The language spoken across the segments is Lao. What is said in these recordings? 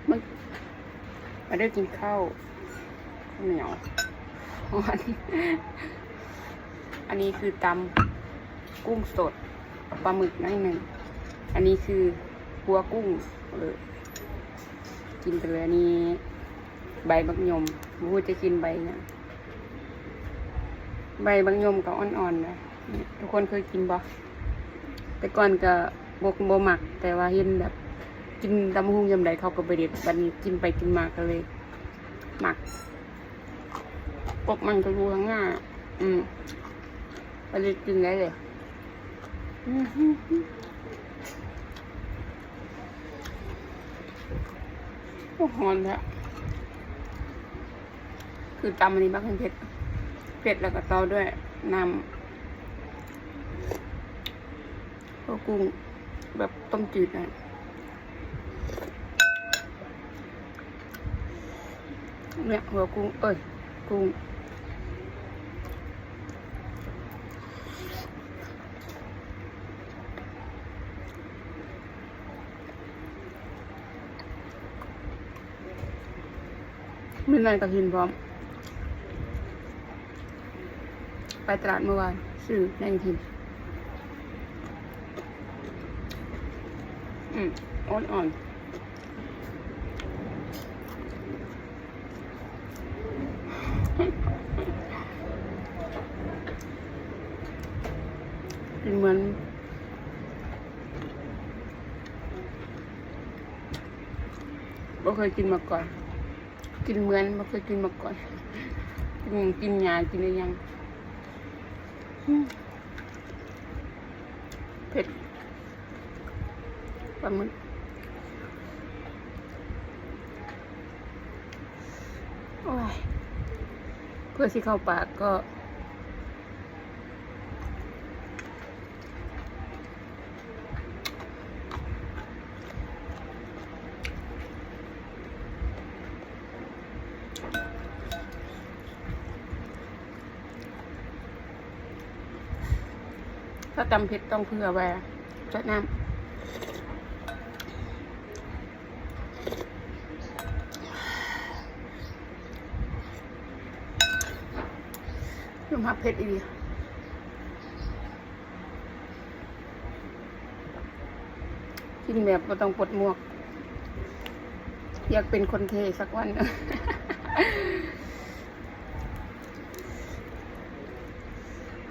ມາ ມາເດີກິນເຂົ້າ ເຂົ້າໜຽວຮ້ອນ. ອັນນີ້ຄືຕຳກຸ້ງສົດ ປາໝຶກໜ້ອຍໜຶ່ງ. ອັນນີ້ຄືຂົ້ວກຸ້ງ ເອີ ກິນໄປເລີຍ. ອັນນີ້ໃບບັກຫຍົມ ບໍ່ຮູ້ຈະກິນໃບຫຍັງ. ໃບບັກຫຍ້ອມກໍອ່ອນໆນະ ທຸກຄົນເຄີຍກິນບໍ່? ແຕ່ກ່ອນກໍບໍ່ ບໍ່ມັກ ແຕ່ວ່າເຫັນແບບກິນຕຳບັກຫຸ່ງຍາມໃດເຂົາກໍໄປເດັດ ບັດນີ້ກິນໄປກິນມາກໍເລີຍມັກ. ກົກມັນກໍຢູ່ທາງໜ້າ ອືມ ໄປເລີຍກິນໄດ້ເລີຍ. ອືມ ໂອ້ ຮ້ອນແທ້. ຄືຕຳອັນນີ້ມັກເຜັດ ເຜັດ ແລ້ວກໍຕໍ່ດ້ວຍນ້ຳຫົວກຸ້ງແບບຕົ້ມຈືດນະ. ເນຍ ຫົວກຸ້ງ ເອີຍ ກຸ້ງ. ມີແມງກະທິນພ້ອມ ໄປຕະຫຼາດມື້ວານ ຊື້ແມງກະທິນ ອືມ ອ່ອນໆ. ກິນເໝືອນ ບໍ່ເຄີຍກິນມາກ່ອນ ກິນເໝືອນບໍ່ເຄີຍກິນມາກ່ອນ ກິນ ກິນຫຍ້າ ກິນອີ່ຫຍັງ. ອືມ ເຜັດ ປາໝຶກ ໂອ້ຍ ເພື່ອຊິເຂົ້າປາກກໍ ຖ້າຕຳເຜັດຕ້ອງເຜື່ອວ່າໃສ່ນ້ຳ ຍອມຮັບເຜັດອີ່ຫຼີ. ກິນແບບບໍ່ຕ້ອງປົດໝວກ ຢາກເປັນຄົນເທ່ສັກວັນ.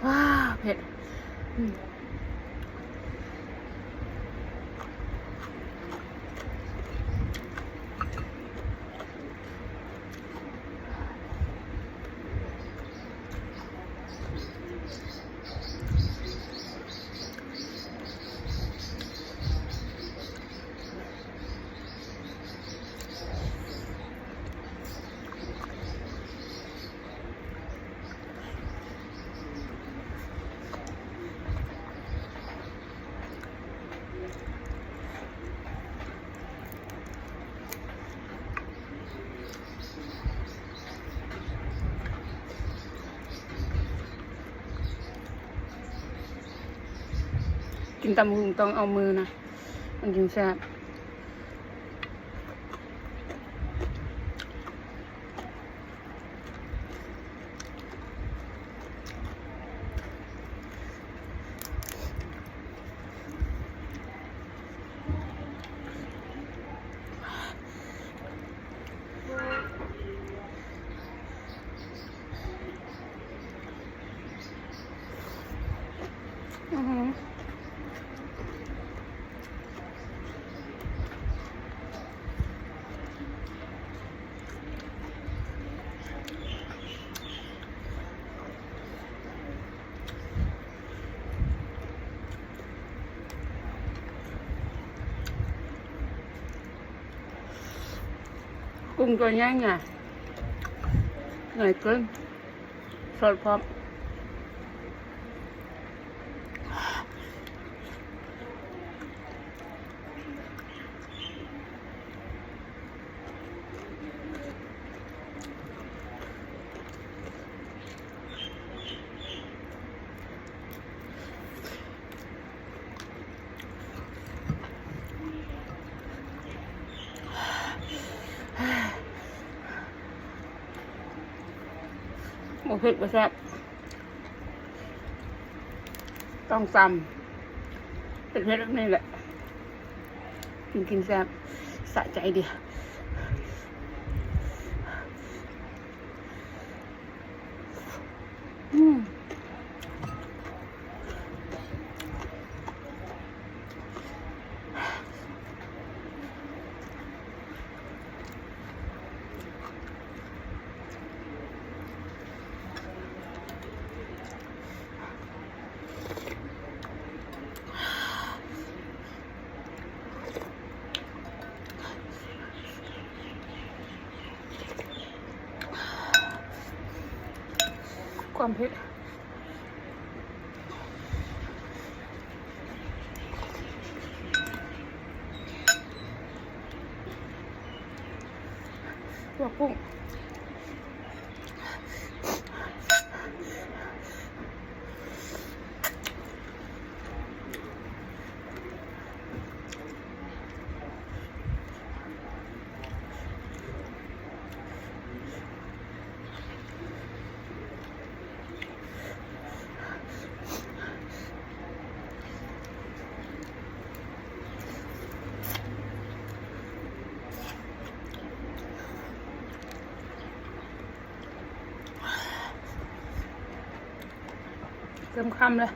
ວ້າ ເຜັດ ອືມ. ກິນຕຳບັກຫຸ່ງຕ້ອງເອົາມືນະ ມັນຈຶ່ງແຊບ. ອືຫື ກຸ້ງຕົວໃຫຍ່ ໃຫຍ່ເກີນ ສົດພ້ອມ. ອ ບໍ່ເຜັດບໍ່ແຊບ ຕ້ອງຊຳ ເຜັດໆແບບນີ້ແຫຼະ ຈຶ່ງກິນແຊບ ສະໃຈດີ. ອືມ ຄວາມເຜັດ ຕົວກຸ້ງ. ເລີ່ມຄ່ຳແລ້ວ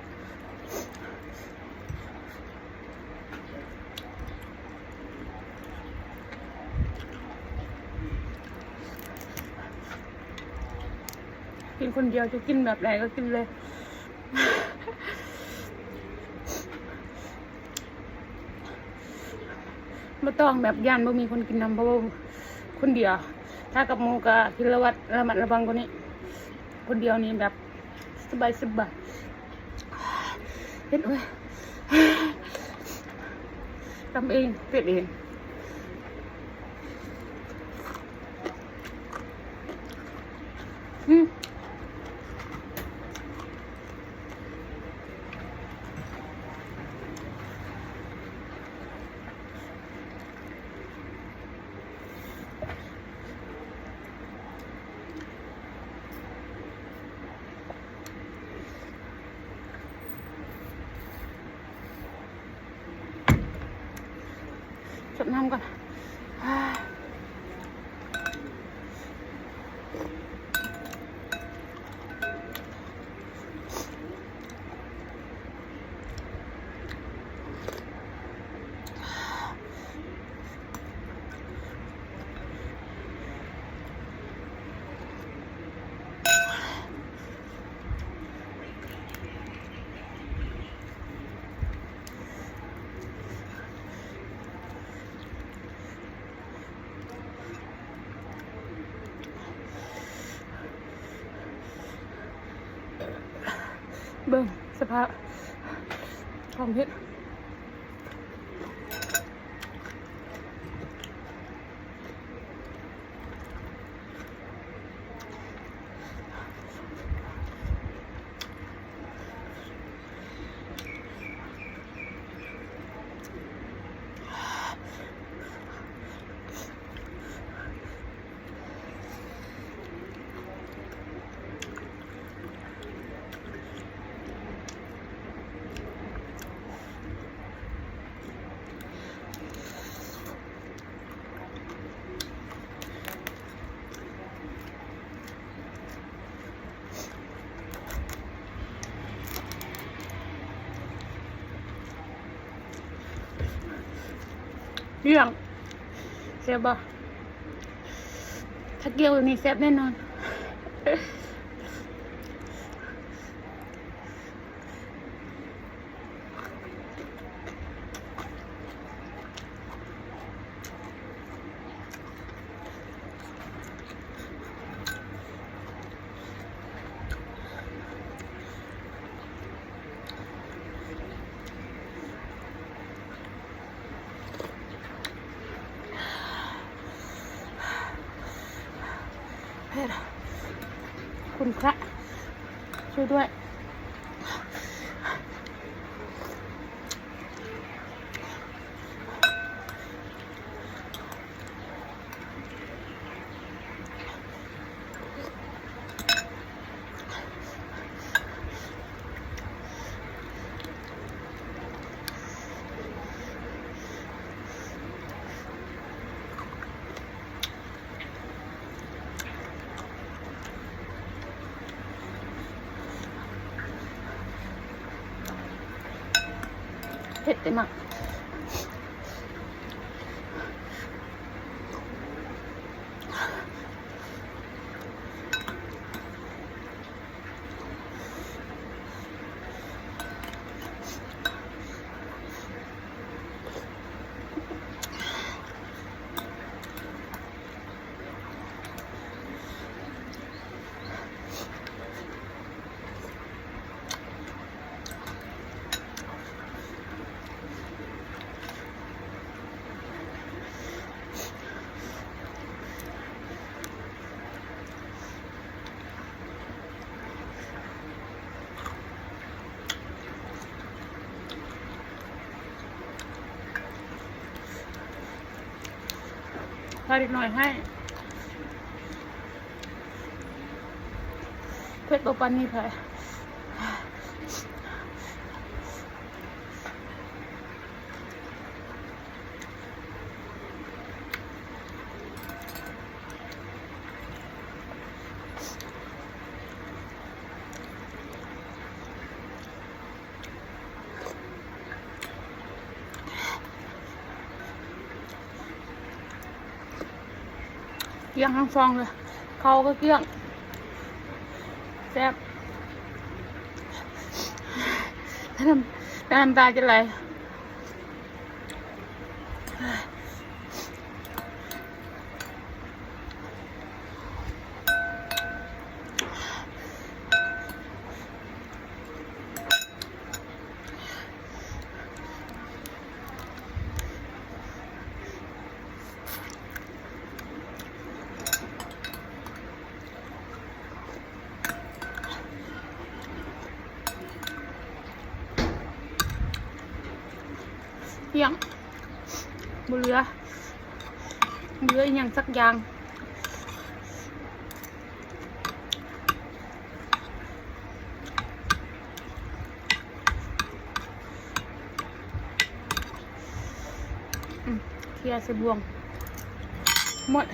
ກິນຄົນດຽວ ຈະກິນແບບໃດກໍກິນເລີຍ. ບໍ່ຕ້ອງແບບຢ້ານບໍ່ມີຄົນກິນນຳ ເພາະວ່າຄົນດຽວ ຖ້າກັບໝູ່ກໍຄິດລະວັດ ລະມັດລະວັງກວ່ານີ້ ຄົນດຽວນີ້ແບບສະບາຍໆ ເຮັດເວີຍ ຕຳເອງ ເຮັດເອງ. ອືມ ສົດນ້ຳກ່ອນ. ເບິ່ງສະພາບຂອງເຫັດ. ເລື່ອງ ແຊບບໍ່? ຖ້າກ່ຽວແບບນີ້ແຊບແນ່ນອນ. เผ็ด คุณพระช่วยด้วย. ເຕັມໝາກ. ພາເດັກນ້ອຍໃຫ້ ເຜັດບໍ່ປານນີ້ໃຜ. ກ້ຽງທັງຊອງເລີຍ ເຂົ້າກໍກ້ຽງ ແຊບ ນ້ຳ ນ້ຳຕາຈະໄຫຼ. ກ້ຽງ ບໍ່ເຫຼືອ ບໍ່ເຫຼືອອີ່ຫຍັງສັກຢ່າງ. ອືມ ເຄຍໃສ່ບ່ວງ ໝົດ.